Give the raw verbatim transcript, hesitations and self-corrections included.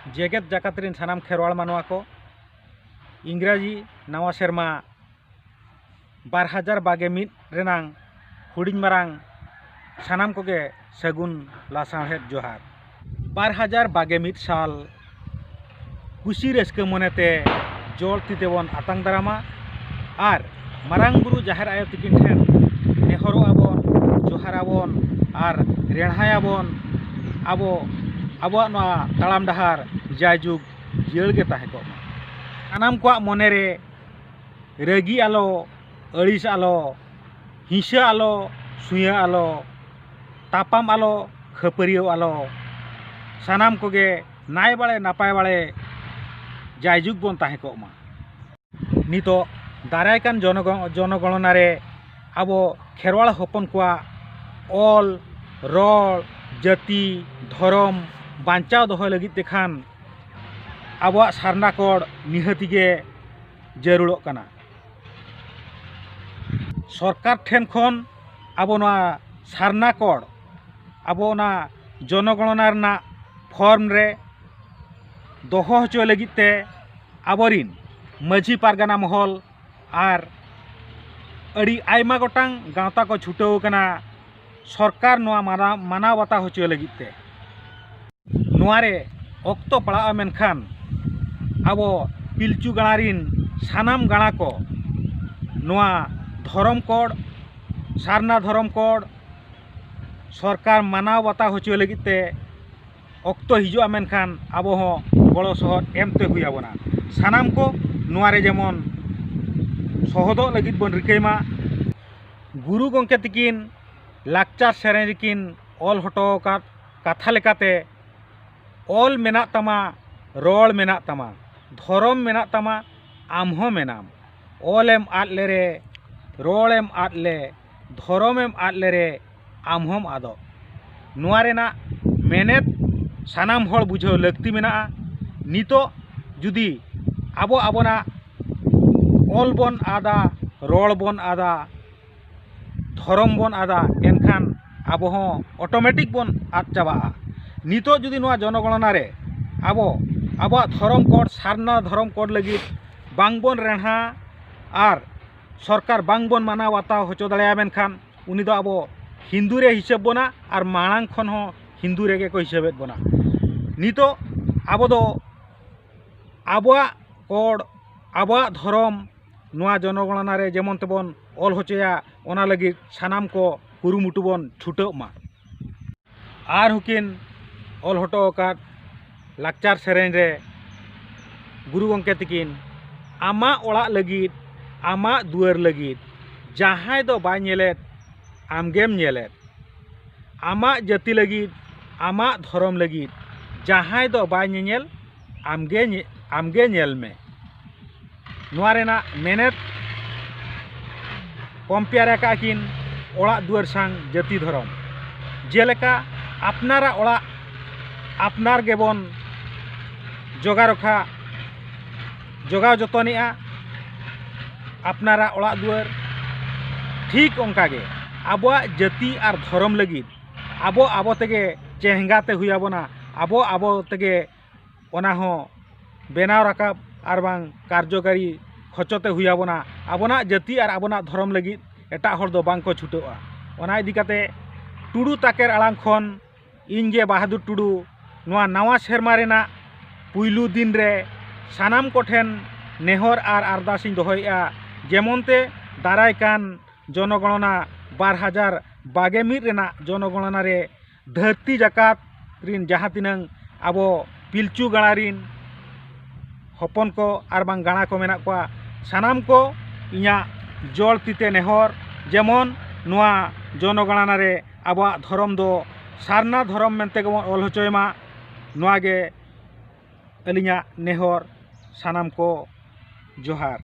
ᱡᱮᱜᱮᱛ ᱡᱟᱠᱟᱛ ᱨᱤᱱ ᱥᱟᱱᱟᱢ ᱠᱷᱮᱨᱣᱟᱲ ᱢᱟᱱᱣᱟ ᱠᱚ, ᱤᱝᱨᱟᱡᱤ ᱱᱟᱣᱟ ᱥᱮᱨᱢᱟ ᱵᱟᱨ ᱦᱟᱡᱟᱨ ᱵᱟᱜᱮ ᱢᱤᱫ ᱨᱮᱱᱟᱝ ᱦᱩᱰᱤᱧ ᱢᱟᱨᱟᱝ ᱥᱟᱱᱟᱢ ᱠᱚᱜᱮ ᱥᱟᱹᱜᱩᱱ ᱞᱟᱥᱟᱲᱦᱮᱫ ᱡᱚᱦᱟᱨ᱾ ᱵᱟᱨ ᱦᱟᱡᱟᱨ ᱵᱟᱜᱮ ᱢᱤᱫ ᱥᱟᱞ ᱠᱩᱥᱤ ᱨᱟᱹᱥᱠᱟᱹ ᱢᱚᱱᱮᱛᱮ ᱡᱚᱲ ᱛᱤ ᱛᱮᱵᱚᱱ ᱟᱛᱟᱝ ᱫᱟᱨᱟᱢᱟ ᱟᱨ ᱢᱟᱨᱟᱝ ᱵᱩᱨᱩ ᱡᱟᱦᱮᱨ ᱟᱭᱳ ᱛᱤᱠᱤᱱ ᱴᱷᱮᱱ ᱱᱮᱦᱚᱨᱚᱜ ᱟᱵᱚᱱ, ᱡᱚᱦᱟᱨ ᱟᱵᱚᱱ ᱟᱨ ᱨᱮᱬᱦᱟᱭ ᱟᱵᱚᱱ, ᱟᱵᱚ ᱟᱵᱚᱣᱟᱜ ᱱᱚᱣᱟ ᱛᱟᱲᱟᱢ ᱰᱟᱦᱟᱨ ᱡᱟᱭᱡᱩᱜᱽ ᱡᱤᱭᱟᱹᱲ ᱜᱮ ᱛᱟᱦᱮᱸ ᱠᱚᱜ ᱢᱟ᱾ ᱥᱟᱱᱟᱢ ᱠᱚᱣᱟᱜ ᱢᱚᱱᱮᱨᱮ ᱨᱟᱹᱜᱤ ᱟᱞᱚ, ᱟᱹᱲᱤᱥ ᱟᱞᱚ, ᱦᱤᱸᱥᱟᱹ ᱟᱞᱚ, ᱥᱩᱭᱟᱹ ᱟᱞᱚ, ᱛᱟᱯᱟᱢ ᱟᱞᱚ, ᱠᱷᱟᱹᱯᱟᱹᱨᱤᱭᱟᱹᱣ ᱟᱞᱚ, ᱥᱟᱱᱟᱢ ᱠᱚᱜᱮ ᱱᱟᱭ ᱵᱟᱲᱮ ᱱᱟᱯᱟᱭ ᱵᱟᱲᱮ ᱡᱟᱭᱡᱩᱜᱽ ᱵᱚᱱ ᱛᱟᱦᱮᱸ ᱠᱚᱜ ᱢᱟ᱾ ᱱᱤᱛᱚᱜ ᱫᱟᱨᱟᱭ ᱠᱟᱱ ᱡᱚᱱᱚᱜᱚ-, ᱡᱚᱱᱚᱜᱚᱬᱚᱱᱟ ᱨᱮ ᱟᱵᱚ ᱠᱷᱮᱨᱣᱟᱲ ᱦᱚᱯᱚᱱ ᱠᱚᱣᱟᱜ ᱚᱞ, ᱨᱚᱲ, ᱡᱟᱹᱛᱤ, ᱫᱷᱚᱨᱚᱢ ᱵᱟᱧᱪᱟᱣ ᱫᱚᱦᱚᱭ ᱞᱟᱹᱜᱤᱫ ᱛᱮᱠᱷᱟᱱ ᱟᱵᱚᱣᱟᱜ ᱥᱟᱨᱱᱟ ᱠᱳᱰ ᱱᱤᱦᱟᱹᱛᱤ ᱜᱮ ᱡᱟᱹᱨᱩᱲᱚᱜ ᱠᱟᱱᱟ᱾ ᱥᱚᱨᱠᱟᱨ ᱴᱷᱮᱱ ᱠᱷᱚᱱ ᱟᱵᱚ ᱱᱚᱣᱟ ᱥᱟᱨᱱᱟ ᱠᱳᱰ, ᱟᱵᱚ ᱚᱱᱟ ᱡᱚᱱᱚᱜᱚᱬᱚᱱᱟ ᱨᱮᱱᱟᱜ ᱯᱷᱚᱨᱢ ᱨᱮ ᱫᱚᱦᱚ ᱦᱚᱪᱚᱭ ᱞᱟᱹᱜᱤᱫ ᱛᱮ ᱟᱵᱚᱨᱤᱱ ᱢᱟᱹᱡᱷᱤ ᱯᱟᱨᱜᱟᱱᱟ ᱢᱚᱦᱚᱞ ᱟᱨ ᱟᱹᱰᱤ ᱟᱭᱢᱟ ᱜᱚᱴᱟᱝ ᱜᱟᱶᱛᱟ ᱠᱚ ᱪᱷᱩᱴᱟᱹᱣ ᱟᱠᱟᱱᱟ ᱥᱚᱨᱠᱟᱨ ᱱᱚᱣᱟ ᱢᱟᱱᱟᱣ, ᱢᱟᱱᱟᱣ ᱵᱟᱛᱟᱣ ᱦᱚᱪᱚᱭ ᱞᱟᱹᱜᱤᱫ ᱛᱮ᱾ ᱱᱚᱣᱟ ᱨᱮ ᱚᱠᱛᱚ ᱯᱟᱲᱟᱜᱼᱟ, ᱢᱮᱱᱠᱷᱟᱱ ᱟᱵᱚ ᱯᱤᱞᱪᱩ ᱜᱟᱲᱟ ᱨᱤᱱ ᱥᱟᱱᱟᱢ ᱜᱟᱲᱟ ᱠᱚ ᱱᱚᱣᱟ ᱫᱷᱚᱨᱚᱢ ᱠᱳᱰ, ᱥᱟᱨᱱᱟ ᱫᱷᱚᱨᱚᱢ ᱠᱳᱰ, ᱥᱚᱨᱠᱟᱨ ᱢᱟᱱᱟᱣ ᱵᱟᱛᱟᱣ ᱦᱚᱪᱚᱭ ᱞᱟᱹᱜᱤᱫ ᱛᱮ ᱚᱠᱛᱚ ᱦᱤᱡᱩᱜᱼᱟ, ᱢᱮᱱᱠᱷᱟᱱ ᱟᱵᱚ ᱦᱚᱸ ᱜᱚᱲᱚ ᱥᱚᱦᱚᱫ ᱮᱢᱛᱮ ᱦᱩᱭ ᱟᱵᱚᱱᱟ᱾ ᱥᱟᱱᱟᱢ ᱠᱚ ᱱᱚᱣᱟ ᱨᱮ ᱡᱮᱢᱚᱱ ᱥᱚᱦᱚᱫᱚᱜ ᱞᱟᱹᱜᱤᱫ ᱵᱚᱱ ᱨᱤᱠᱟᱹᱭ ᱢᱟ᱾ ᱜᱩᱨᱩ ᱜᱚᱢᱠᱮ ᱛᱤᱠᱤᱱ ᱞᱟᱠᱪᱟᱨ ᱥᱮᱨᱮᱧ ᱨᱮᱠᱤᱱ ᱚᱞ ᱦᱚᱴᱚ ᱟᱠᱟᱫ ᱠᱟᱛᱷᱟ ᱞᱮᱠᱟᱛᱮ, ᱚᱞ ᱢᱮᱱᱟᱜ ᱛᱟᱢᱟ, ᱨᱚᱲ ᱢᱮᱱᱟᱜ ᱛᱟᱢᱟ, ᱫᱷᱚᱨᱚᱢ ᱢᱮᱱᱟᱜ ᱛᱟᱢᱟ, ᱟᱢ ᱦᱚᱸ ᱢᱮᱱᱟᱢ᱾ ᱚᱞᱮᱢ ᱟᱫ ᱞᱮᱨᱮ, ᱨᱚᱲᱮᱢ ᱟᱫ ᱞᱮ, ᱫᱷᱚᱨᱚᱢᱮᱢ ᱟᱫ ᱞᱮᱨᱮ, ᱟᱢ ᱦᱚᱸᱢ ᱟᱫᱚᱜ᱾ ᱱᱚᱣᱟ ᱨᱮᱱᱟᱜ ᱢᱮᱱᱮᱛ ᱥᱟᱱᱟᱢ ᱦᱚᱲ ᱵᱩᱡᱷᱟᱹᱣ ᱞᱟᱹᱠᱛᱤ ᱢᱮᱱᱟᱜᱼᱟ᱾ ᱱᱤᱛᱚᱜ ᱡᱩᱫᱤ ᱟᱵᱚ ᱟᱵᱚᱱᱟᱜ ᱚᱞ ᱵᱚᱱ ᱟᱫᱟ, ᱨᱚᱲ ᱵᱚᱱ ᱟᱫᱟ, ᱫᱷᱚᱨᱚᱢ ᱵᱚᱱ ᱟᱫᱟ, ᱮᱱᱠᱷᱟᱱ ᱟᱵᱚ ᱦᱚᱸ ᱚᱴᱳᱢᱮᱴᱤᱠ ᱵᱚᱱ ᱟᱫ ᱪᱟᱵᱟᱜᱼᱟ᱾ ᱱᱤᱛᱚᱜ ᱡᱩᱫᱤ ᱱᱚᱣᱟ ᱡᱚᱱᱚᱜᱚᱬᱚᱱᱟ ᱨᱮ ᱟᱵᱚ ᱟᱵᱚᱣᱟᱜ ᱫᱷᱚᱨᱚᱢ ᱠᱳᱰ, ᱥᱟᱨᱱᱟ ᱫᱷᱚᱨᱚᱢ ᱠᱳᱰ ᱞᱟᱹᱜᱤᱫ ᱵᱟᱝᱵᱚᱱ ᱨᱮᱲᱦᱟ ᱟᱨ ᱥᱚᱨᱠᱟᱨ ᱵᱟᱝᱵᱚᱱ ᱢᱟᱱᱟᱣ ᱵᱟᱛᱟᱣ ᱦᱚᱪᱚ ᱫᱟᱲᱮᱭᱟᱭᱟ, ᱢᱮᱱᱠᱷᱟᱱ ᱩᱱᱤ ᱫᱚ ᱟᱵᱚ ᱦᱤᱱᱫᱩ ᱨᱮ ᱦᱤᱥᱟᱹᱵ ᱵᱚᱱᱟ ᱟᱨ ᱢᱟᱲᱟᱝ ᱠᱷᱚᱱ ᱦᱚᱸ ᱦᱤᱱᱫᱩ ᱨᱮᱜᱮ ᱠᱚ ᱦᱤᱥᱟᱹᱵᱮᱫ ᱵᱚᱱᱟ᱾ ᱱᱤᱛᱚᱜ ᱟᱵᱚ ᱫᱚ ᱟᱵᱚᱣᱟᱜ ᱠᱳᱰ, ᱟᱵᱚᱣᱟᱜ ᱫᱷᱚᱨᱚᱢ, ᱱᱚᱣᱟ ᱡᱚᱱᱚᱜᱚᱬᱱᱟ ᱨᱮ ᱡᱮᱢᱚᱱ ᱛᱮᱵᱚᱱ ᱚᱞ ᱦᱚᱪᱚᱭᱟ, ᱚᱱᱟ ᱞᱟᱹᱜᱤᱫ ᱥᱟᱱᱟᱢ ᱠᱚ ᱠᱩᱨᱩᱢᱩᱴᱩ ᱵᱚᱱ ᱪᱷᱩᱴᱟᱹᱜ ᱢᱟ᱾ ᱟᱨ ᱦᱚᱸᱠᱤᱱ ᱚᱞ ᱦᱚᱴᱚ ᱟᱠᱟᱫ ᱞᱟᱠᱪᱟᱨ ᱥᱮᱨᱮᱧ ᱨᱮ ᱜᱩᱨᱩ ᱜᱚᱢᱠᱮ ᱛᱤᱠᱤᱱ, "ᱟᱢᱟᱜ ᱚᱲᱟᱜ ᱞᱟᱹᱜᱤᱫ, ᱟᱢᱟᱜ ᱫᱩᱣᱟᱹᱨ ᱞᱟᱹᱜᱤᱫ, ᱡᱟᱦᱟᱸᱭ ᱫᱚ ᱵᱟᱭ ᱧᱮᱞᱮᱫ, ᱟᱢᱜᱮᱢ ᱧᱮᱞᱮᱫ᱾ ᱟᱢᱟᱜ ᱡᱟᱹᱛᱤ ᱞᱟᱹᱜᱤᱫ, ᱟᱢᱟᱜ ᱫᱷᱚᱨᱚᱢ ᱞᱟᱹᱜᱤᱫ, ᱡᱟᱦᱟᱸᱭ ᱫᱚ ᱵᱟᱭ ᱧᱮᱧᱮᱞ, ᱟᱢᱜᱮ ᱧᱮ-, ᱟᱢᱜᱮ ᱧᱮᱞ ᱢᱮ᱾" ᱱᱚᱣᱟ ᱨᱮᱱᱟᱜ ᱢᱮᱱᱮᱛ compare ᱟᱠᱟᱫ ᱠᱤᱱ ᱚᱲᱟᱜ ᱫᱩᱣᱟᱹᱨ ᱥᱟᱝ ᱡᱟᱹᱛᱤ ᱫᱷᱚᱨᱚᱢ᱾ ᱡᱮᱞᱮᱠᱟ ᱟᱯᱱᱟᱨᱟᱜ ᱚᱲᱟᱜ ᱟᱯᱱᱟᱨ ᱜᱮᱵᱚᱱ ᱡᱚᱜᱟᱣ ᱨᱚᱠᱷᱟ, ᱡᱚᱜᱟᱣ ᱡᱚᱛᱚᱱᱮᱜᱼᱟ, ᱟᱯᱱᱟᱨᱟᱜ ᱚᱲᱟᱜ ᱫᱩᱣᱟᱹᱨ, ᱴᱷᱤᱠ ᱚᱱᱠᱟᱜᱮ ᱟᱵᱚᱣᱟᱜ ᱡᱟᱹᱛᱤ ᱟᱨ ᱫᱷᱚᱨᱚᱢ ᱞᱟᱹᱜᱤᱫ ᱟᱵᱚ ᱟᱵᱚ ᱛᱮᱜᱮ ᱪᱮᱦᱜᱟᱛᱮ ᱦᱩᱭ ᱟᱵᱚᱱᱟ, ᱟᱵᱚ ᱟᱵᱚ ᱛᱮᱜᱮ ᱚᱱᱟ ᱦᱚᱸ ᱵᱮᱱᱟᱣ ᱨᱟᱠᱟᱵ ᱟᱨ ᱵᱟᱝ ᱠᱟᱨᱡᱚᱠᱟᱨᱤ ᱦᱚᱪᱚᱛᱮ ᱦᱩᱭ ᱟᱵᱚᱱᱟ᱾ ᱟᱵᱚᱱᱟᱜ ᱡᱟᱹᱛᱤ ᱟᱨ ᱟᱵᱚᱱᱟᱜ ᱫᱷᱚᱨᱚᱢ ᱞᱟᱹᱜᱤᱫ ᱮᱴᱟᱜ ᱦᱚᱲ ᱫᱚ ᱵᱟᱝ ᱠᱚ ᱪᱷᱩᱴᱟᱹᱜᱼᱟ᱾ ᱚᱱᱟ ᱤᱫᱤ ᱠᱟᱛᱮ ᱴᱩᱰᱩ ᱛᱟᱠᱮᱨ ᱟᱲᱟᱝ ᱠᱷᱚᱱ ᱤᱧ ᱜᱮ ᱵᱟᱦᱟᱫᱩᱨ ᱴᱩᱰᱩ ᱱᱚᱣᱟ ᱱᱟᱣᱟ ᱥᱮᱨᱢᱟ ᱨᱮᱱᱟᱜ ᱯᱩᱭᱞᱩ ᱫᱤᱱ ᱨᱮ ᱥᱟᱱᱟᱢ ᱠᱚᱴᱷᱮᱱ ᱱᱮᱦᱚᱨ ᱟᱨ ᱟᱨᱫᱟᱥ ᱤᱧ ᱫᱚᱦᱚᱭᱮᱫᱼᱟ, ᱡᱮᱢᱚᱱ ᱛᱮ ᱫᱟᱨᱟᱭ ᱠᱟᱱ ᱡᱚᱱᱚᱜᱚᱬᱱᱟ ᱵᱟᱨ ᱦᱟᱡᱟᱨ ᱵᱟᱜᱮ ᱢᱤᱫ ᱨᱮᱱᱟᱜ ᱡᱚᱱᱚᱜᱚᱬᱱᱟ ᱨᱮ ᱫᱷᱟᱹᱨᱛᱤ ᱡᱟᱠᱟᱛ ᱨᱤᱱ ᱡᱟᱦᱟᱸ ᱛᱤᱱᱟᱹᱝ ᱟᱵᱚ ᱯᱤᱞᱪᱩ ᱜᱟᱲᱟ ᱨᱤᱱ ᱦᱚᱯᱚᱱ ᱠᱚ ᱟᱨ ᱵᱟᱝ ᱜᱟᱲᱟ ᱠᱚ ᱢᱮᱱᱟᱜ ᱠᱚᱣᱟ, ᱥᱟᱱᱟᱢ ᱠᱚ ᱤᱧᱟᱹᱜ ᱡᱚᱲ ᱛᱤᱛᱮ ᱱᱮᱦᱚᱨ, ᱡᱮᱢᱚᱱ ᱱᱚᱣᱟ ᱡᱚᱱᱚᱜᱚᱬᱱᱟ ᱨᱮ ᱟᱵᱚᱣᱟᱜ ᱫᱷᱚᱨᱚᱢ ᱫᱚ ᱥᱟᱨᱱᱟ ᱫᱷᱚᱨᱚᱢ ᱢᱮᱱᱛᱮ ᱜᱮᱵᱚᱱ ᱚᱞ ᱦᱚᱪᱚᱭ ᱢᱟ᱾ ᱱᱚᱣᱟ ᱜᱮ ᱟᱹᱞᱤᱧᱟᱜ ᱱᱮᱦᱚᱨ᱾ ᱥᱟᱱᱟᱢ ᱠᱚ ᱡᱚᱦᱟᱨ᱾